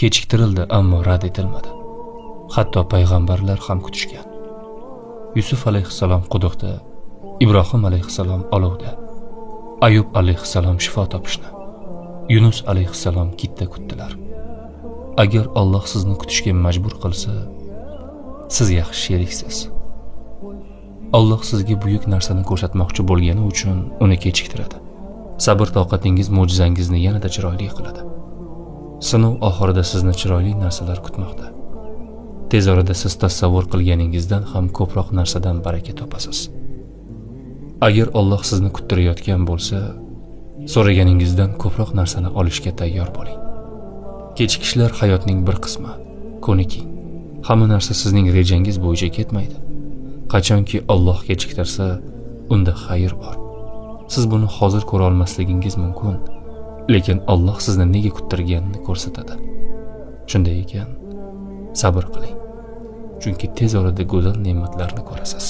Kechiktirildi, ammo rad etilmadi. Hatto payg'ambarlar ham kutishgan. Yusuf alayhissalom quduqda, Ibrohim alayhissalom olovda, Ayub alayhissalom shifo topishni, Yunus alayhissalom kitda kutdilar. Agar Alloh sizni kutishga majbur qilsa, siz yaxshi sheriksiz. Alloh sizga buyuk narsani ko'rsatmoqchi bo'lgani uchun uni kechiktiradi. Sabr toqatingiz mo'jizangizni yanada chiroyli qiladi. Sinov oxirida sizni chiroyli narsalar kutmoqda. Tez orada siz tasavvur qilganingizdan ham ko'proq narsadan baraka topasiz. Agar Alloh sizni kuttirayotgan bo'lsa, so'raganingizdan ko'proq narsani olishga tayyor bo'ling. Kechikishlar hayotning bir qismi. Ko'niking. Hamma narsa sizning rejangiz bo'yicha ketmaydi. Qachonki Alloh kechiktirsa, unda xayr bor. Siz buni hozir ko'ra olmasligingiz mumkin, lekin Alloh sizni nega kuttirganini ko'rsatadi. Shunday ekan, sabr qiling. Chunki tez orada go'zal ne'matlarni ko'rasiz.